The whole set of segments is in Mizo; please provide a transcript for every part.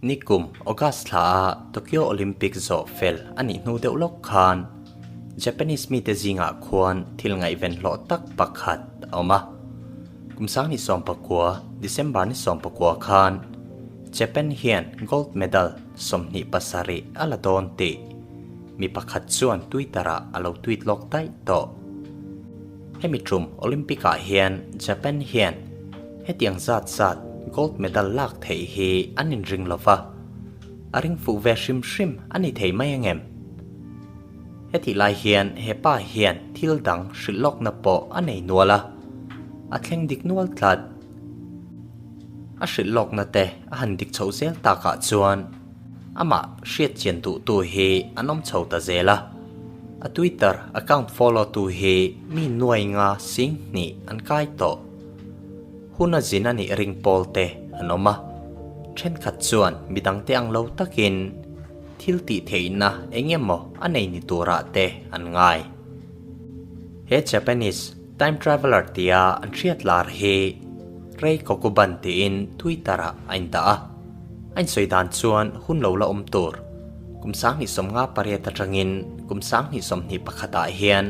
Nikum August thla a Tokyo Olympic zawh fel a nih hnu deuh lawk khan Japanese mite zingah khuan thil ngaihven hlawh tak pakhat a awm a. Kum 2019 December ni 19 khan Japan hian gold medal 27 a la dawn tih mi pakhat chuan Twitter-ah a lo tweet lawk daih tawh. Hemi tum Olympic-ah hian Japan hian hetiang zat zat gold medal lak theih hi an inring lo va, a ring fuh ve hrim hrim a ni thei mai ang em? Hetih lai hian he pa hian thil dang hrilh lawkna pawh a nei nual a, a thleng dik nual tlat. A hrilh lawkna te a han dik chhoh zel takah chuan amah hriat chian duhtu hi an awm chho ta zel a. A Twitter account follow tu hi mi nuai nga sing hnih an kai tawh. Hun a zin a nih ring pawl te an awm a, thenkhat chuan midangte ang lo takin thil tih theihna eng emaw a nei ni turah te an ngai. He Japanese time traveler tia an hriat lar hi Rei Kokuban tiin Twitter-ah a indah a. A insawi dan chuan hun lo la awm tur kum 2058 atangin kum 2021 ah hian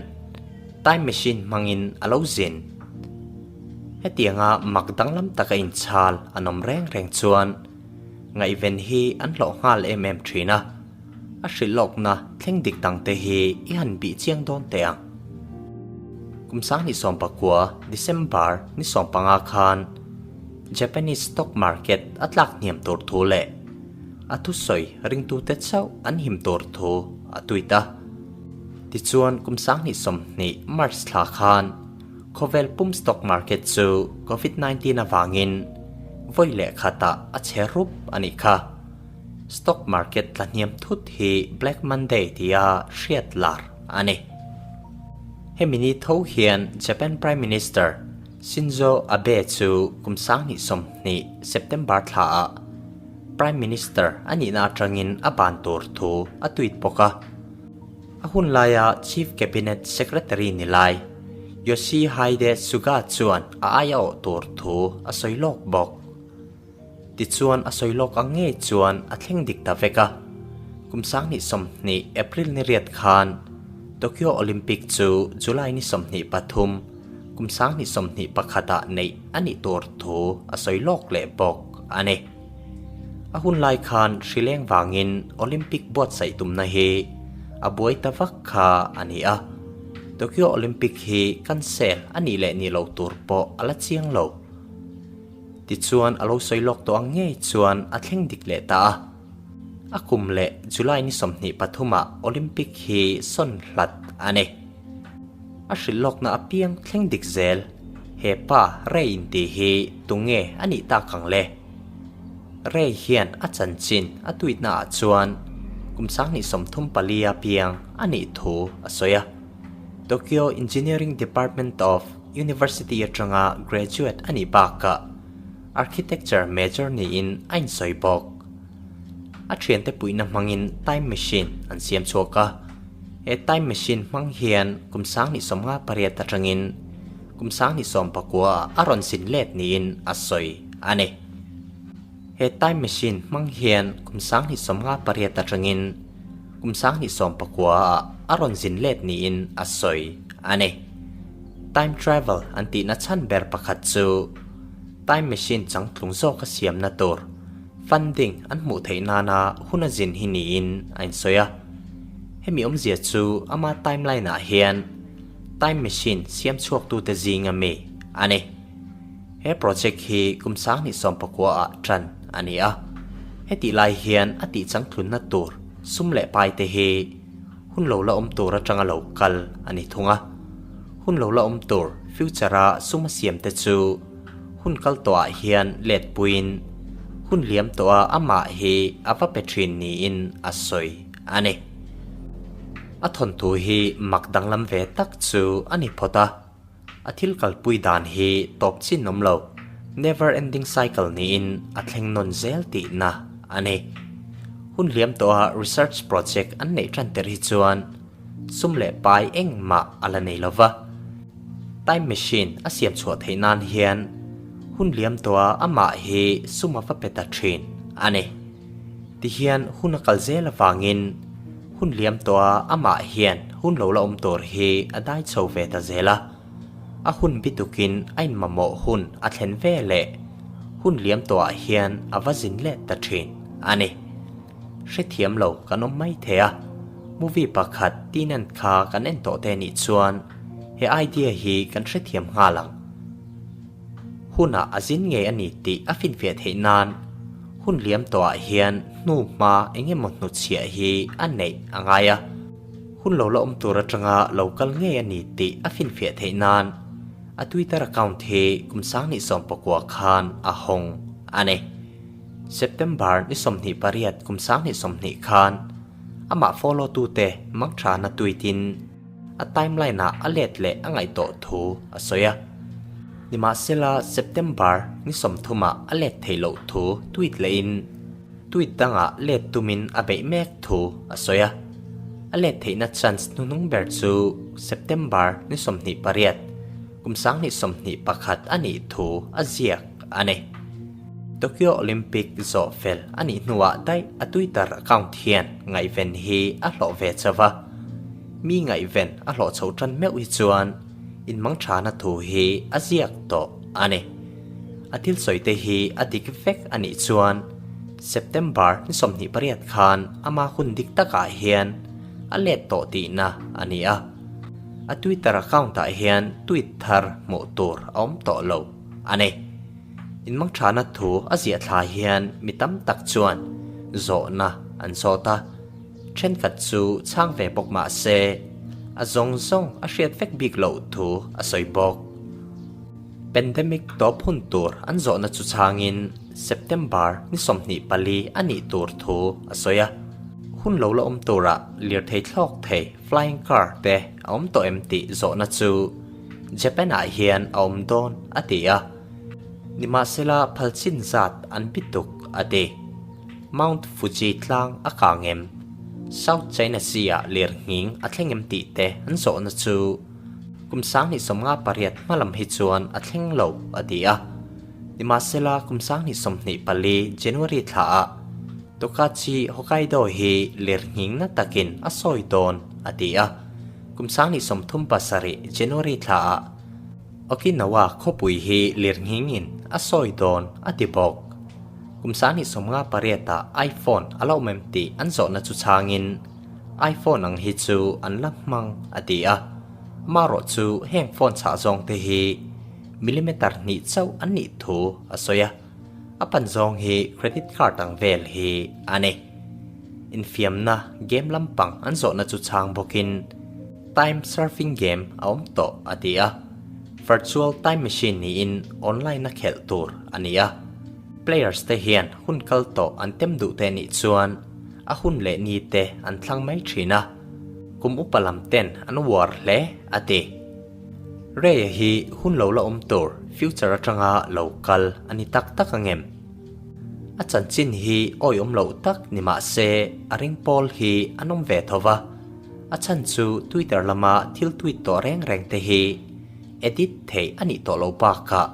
time machine hmangin a lo zin. Hetianga mak danglam taka inchhal an awm reng reng chuan ngaihven hi an hlawh nghal em em thin a, a hrilh lawkna thleng dik dangte hi i han bih chiang dawn teh ang. Kum 2019 December ni 15 khan Japanese stock market a tlak hniam tur thu leh a thusawi ringtute chauh an him tur thu a tweet a. Tichuan kum 2020 March thla khan Khawvel pum stock market chu Covid 19 avangin vawi leh khatah a che rup a nih kha. Stock market tla hniam thut hi Black Monday tia hriat lar a ni. Hemi ni tho hian Japan Prime Minister Shinzo Abe chu kum 2020 September thlaah Prime Minister a nihna atangin a ban tur thu a tweet bawk a. A hun laia Chief Cabinet Secretary ni lai Yoshihide Suga chuan a aia awh tur thu a sawi lawk bawk. Tichuan a sawi lawk ang ngei chuan a thleng dik ta vek a. Kum 2020 April ni riat khan Tokyo Olympic chu July ni 23, kum 2021 ah neih a nih tur thu a sawi lawk leh bawk a ni. A hun lai khan hrileng vangin Olympic buatsaih tumna hi a buai ta vak kha a ni a. Tokyo Olympic hi cancel a nih leh nih loh tur pawh a la chiang lo. Tichuan a lo sawi lawk tawh ang ngei chuan a thleng dik leh ta a. A kum leh July ni 23 ah Olympic hi sawn hlat a ni. A hrilh lawkna apiang thleng dik zel. He pa Ray intih hi tunge a nih tak ang le? Ray hian a chanchin a tweet naah chuan kum 2034 a piang a nih thu a sawi a. Tokyo Engineering Department of University atanga graduate a nih bakah Architecture major niin a insawi bawk. A thiante puihna hmangin time machine an siam chhuak a. He time machine hmang hian kum 2058 atangin kum 2019 a rawn zin let niin a sawi a ni. He time machine hmang hian kum 2058 atangin kum 2019 a rawn zin let niin a sawi a ni. Time travel an tihna chhan ber pakhat chu time machine changtlung zawka siamna tur funding an hmuh theih nana hun a zin hi niin a insawi a. Hemi awmzia chu ama timeline ah hian time machine siam chhuaktute zinga mi a ni. He project hi kum 2019 ah tan a ni a. Hetih lai hian a tih changtlunna tur sum leh pai te hi hun lo la awm tur atanga lo kal a ni thung a. Hun lo la awm tur future a sum a siam te chu hun kal tawhah hian let puiin hun liam tawha amah hi a va pe thin niin a sawi a ni. A thawnthu hi mak danglam ve tak chu a ni phawt a. A thil kalpui dan hi tawp chin awm lo, never ending cycle niin a thleng nawn zel tihna a ni. Hun liam tawha research project an neih tan ter hi chuan sum leh pai engmah a la nei lova. Time machine a siam chhuah theih nan hian hun liam tawha amah hi sum a va pe ta thin a ni. Tihian hun a kal zel avangin hun liam tawha amah hian hun lo la awm tur hi a dai chho ve ta zel a. A hun bitukin a inmamawh hun a thlen ve leh hun liam tawhah hian a va zin let ta thin a ni. Hrethiam lo kan awm mai thei a, movie pakhat Tenet kha kan en tawh te nih chuan he idea hi kan hrethiam nghal ang. Hunah a zin ngei a ni tih a finfiah theih nan hun liam tawhah hian hnu hma eng emaw hnuchhiah hi a neih a ngai a. Hun lo la awm tur atanga lo kal ngei a ni tih a finfiah theih nan a Twitter account hi kum 2019 khan a hawng a ni. September ni 28 kum 2020 khan amah follow tute mangthana tweet in a timeline ah a let leh a ngaih tawh thu a sawi a. Nimahsela September ni 30 ah a let theih loh thu tweet lehin tweet dangah let tumin a beih mek thu a sawi a. A let theihna chance hnuhnung ber chu September ni 28 kum 2021 a nih thu a ziak a ni. Tokyo Olympic zawh fel a nih hnuah daih a Twitter account hian ngaihven hi a hlawh ve chauh a. Mi ngaihven a hlawh chhoh tan meuh hi chuan inmangthana thu hi a ziak tawh a ni. A thil sawi te hi a dik vek a nih chuan September ni 28 khan ama hun dik takah hian a let tawh tihna a ni a. A Twitter account ah hian tweet thar hmuh tur a awm tawh lo a ni. Inmangthana thu a ziah thla hian mi tam tak chuan zawhna an zawt a, thenkhat chu chhang ve bawk mah se a zawng zawng a hriat vek bik loh thu a sawi bawk. Pandemic tawp hun tur an zawhna chu chhangin September ni 24 a nih tur thu a sawi a, hun lo la awm turah lirthei thlawk thei flying car te a awm tawh em tih zawhna chu Japan-ah hian a awm dawn a ti a. Nimahsela phalchin zat an bi tuk a ti. Mount Fuji tlang a kang em? South China Sea-ah lirnghing a thleng em tih te an zawhna chu kum 2058 hma lam hi chuan a thleng lo a ti a. Nimahsela kum 2024 January thlaah Tokachi Hokkaido hi lirnghing na takin a sawi dawn a ti a. Kum 2037 January thlaah Okinawa khawpui hi lirnghingin a sawi dawn a ti bawk. Kum 2058 ah iPhone a la awm em tih an zawhna chu chhangin iPhone ang hi chu an la hmang a ti a. Amaherawh chu heng phone chhah zawng te hi millimeter hnih chauh an nih thu a sawi a. A pan zawng hi credit card ang vel hi a ni. Infiamna game lampang an zawhna chu chhang bawkin time surfing game a awm tawh a ti a. Virtual time machine niin online a khelh tur a ni a. Players te hian hun kal tawh an tem duh te nih chuan a hun leh ni te an thlang mai thin a. Kum upa lam ten an uar hle a ti. Ray-a hi hun lo la awm tur future atanga lo kal a ni tak tak ang em? A chanchin hi awiawm loh tak ni mah se a ring pawl hi an awm ve tho va. A chhan chu Twitter lama thil tweet tawh reng reng te hi edit theih a nih tawh lo bakah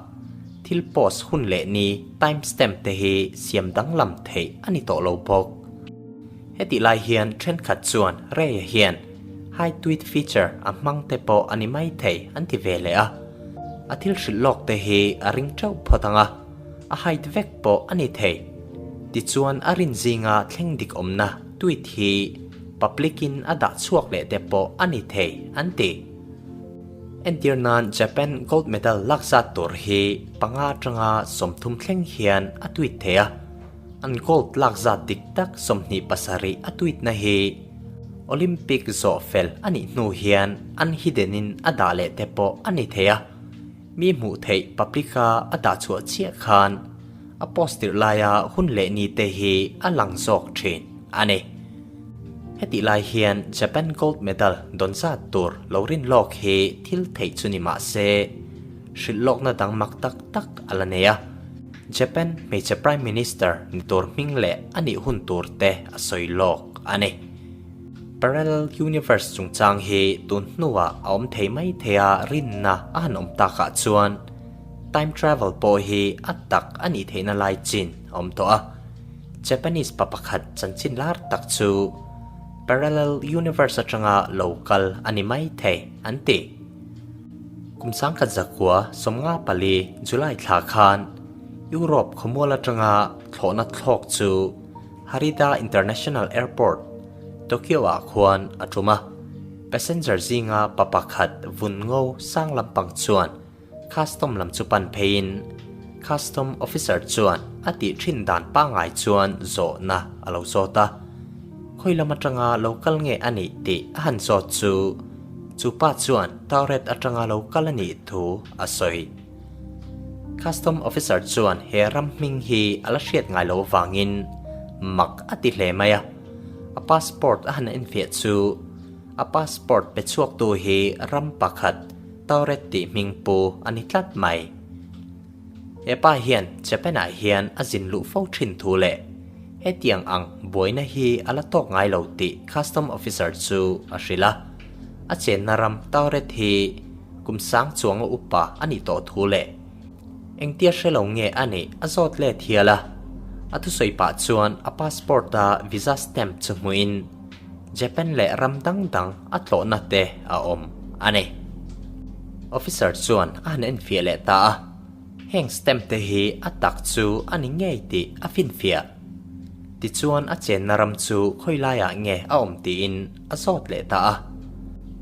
thil post hun leh ni time stamp te hi siam danglam theih a ni tawh lo bawk. Hetih lai hian thenkhat chuan Ray-a hian high tweet feature a hmang te pawh a ni mai thei an ti ve leh a. A thil hrilh lawk te hi a ring teuh phawt ang a, a hide vek pawh a ni thei. Tichuan a rin zinga thleng dik awmna tweet hi public in a dah chhuak leh te pawh a ni thei an ti. Entir nan Japan gold medal lak zat tur hi panga atanga 30 thleng hian a tweet thei a. An gold lak zat dik tak 27 a tweet na hi Olympic zawh fel a nih hnu hian an hidden in a dah leh te pawh a ni thei a. Mi hmuh theih public a a dah chhuah chiah khan a post tirh laia hun leh ni te hi a lang zawk thin a ni. Hetih lai hian Japan gold medal dawn zat tur lo rin lawk hi thil theih chu ni mah se hrilh lawkna dang mak tak tak a la nei a. Japan hmeichhe Prime Minister ni tur hming leh a nih hun tur te a sawi lawk a ni. Parallel universe chungchang hi tun hnuah a awm thei mai thei a rinna a han awm takah chuan time travel pawh hi a tak a nih theihna lai chin a awm tawh a. Japanese pa pakhat chanchin lar tak chu parallel universe atanga lo kal a ni mai thei an ti. Kum 1904 July thla khan Europe khawmual atanga thlawhna thlawk chu Harida International Airport, Tokyo-ah khuan a tum a. Passenger zinga pa pakhat vun ngo sang lampang chuan Custom lam chu pan pheiin Custom Officer chuan a tih thin dan pangngai chuan zawhna a lo zawt a. Khawi lam atanga lo kal nge a nih tih a han zawt chu chu pa chuan Tauret atanga lo kal a nih thu a sawi. Custom Officer chuan he ram hming hi a la hriat ngai lo avangin mak a ti hle mai a. A passport a han enfiah chu A passport pe chhuaktu hi ram pakhat Tauret tih hming pu a ni tlat mai. He pa hian Japan-ah hian a zin luh fo thin thu leh hetiang ang buaina hi a la tawk ngai lo tih Custom Officer chu a hrilh a. A chenna ram Tauret hi kum sang chuanga upa a nih tawh thu leh engtia hre lo nge a nih a zawt let hial a. A thusawi pah chuan a passport-a visa stamp chu hmuhin Japan leh ram dang dang a tlawhna te a awm a ni. Officer chuan a han enfiah leh ta a, heng stamp te hi a tak chu a ni ngei tih a finfiah. Tichuan a chenna ram chu khawi laiah nge a awm tiin a zawt leh ta a.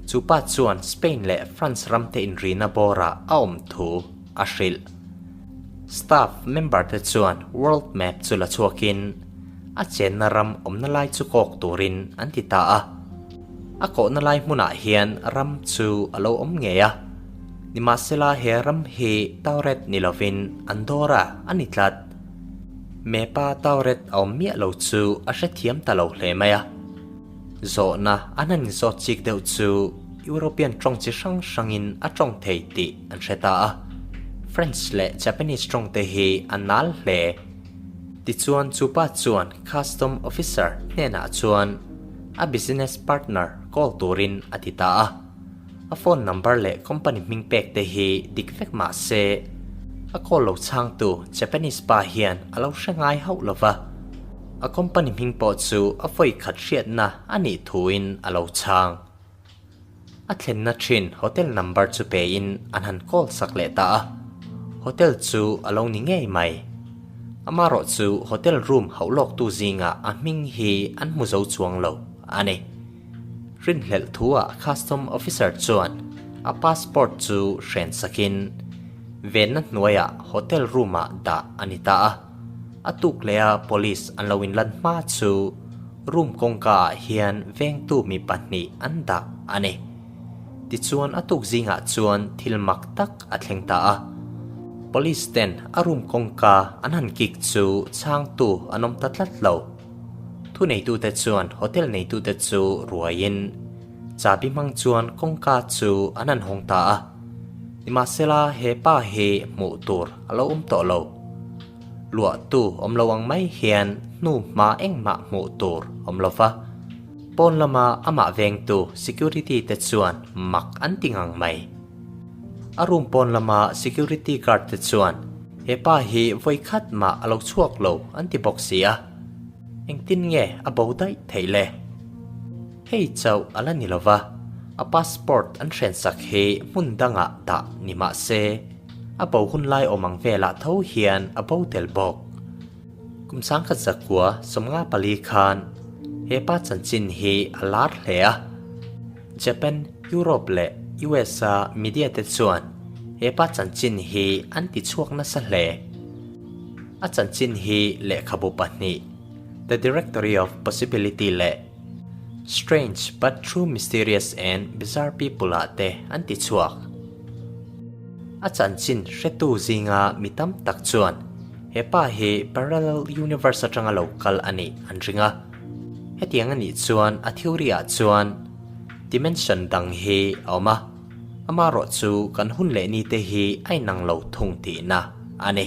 Chu pa chuan Spain leh France ram te inrina bawrah a awm thu a hrilh. Staff member te chuan world map chu la chhuakin, A chenna ram awmna lai chu kawk turin an ti ta a. A kawhna lai hmunah hian ram chu a lo awm ngei a. Nimahsela he ram hi Tauret ni lovin Andorra a ni tlat. Mepa Tauret a awm miah lo chu a hrethiam ta lo hle mai a. Zawhna an han inzawt chik deuh chu European tawng chi hrang hrangin a tawng thei tih an hre ta a. French leh Japanese tawng te hi a nal hle. Tichuan chu pa chuan Custom Officer hnenah chuan a business partner call turin a ti ta a. A phone number leh company hming pek te hi dik vek mah se, a call lo chhangtu Japanese pa hian a lo hre ngai hauh lo va. A company hming pawh chu a vawi khat hriatna a nih thuin a lo chhang. A thlenna thin hotel number chu pein an han call sak leh ta a, hotel chu a lo ni ngei mai. Amarawh chu hotel room hauh lawktu zingah a hming hi an hmu zo chuang lo a ni. Rinhlelh thuah custom officer chuan a passport chu hren sakin venna hnuaiah hotel room-ah dah a ni ta a. A tuk leh a police an lo inlan hma chu Room kawngka ah hian vengtu mi pahnih an dah a ni. Tichuan a tuk zingah chuan thil mak tak a thleng ta a. Police ten a room kawngka an han kik chu chhangtu an awm ta tlat lo. Thuneitute chuan hotel neitute chu ruaiin chabi hmang chuan kawngka chu an han hawng ta a. Nimahsela he pa hi hmuh tur a lo awm tawh lo. Luahtu awm lo ang mai hian hnu hma engmah hmuh tur awm lo va. Pawn lama amah vengtu security te chuan mak an ti ngang mai. A room pawn lama security guard te chuan he pa hi vawi khat mah a lo chhuak lo an ti bawk si a. Engtin nge a bo daih theih le? Hei chauh a la ni lo va, a passport an hrensak hi hmun dangah dah ni mah se, A bo hun lai awm ang velah tho hian a bo tel bawk. Kum 1994 khan he pa chanchin hi a lar hle a. Japan, Europe leh US-a media te chuan he pa chanchin hi an ti chhuak nasa hle. A chanchin hi lehkhabu pahnih, The Directory of Possibility leh Strange but True Mysterious and Bizarre People-ah te an ti chhuak. A chanchin hretu zinga mi tam tak chuan he pa hi parallel universe atanga lo kal a nih an ring a. Hetiang a nih chuan a theory ah chuan dimension dang hi a awm a, amarawh chu kan hun leh ni te hi a inang lo thung tihna a ni.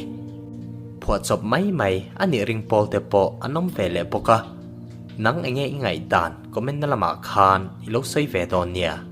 Phuahchawp mai mai a nih ring pawl te pawh an awm ve leh bawk a, nang enge i ngaihdan comment na lamah khan i lo sawi ve dawn nia.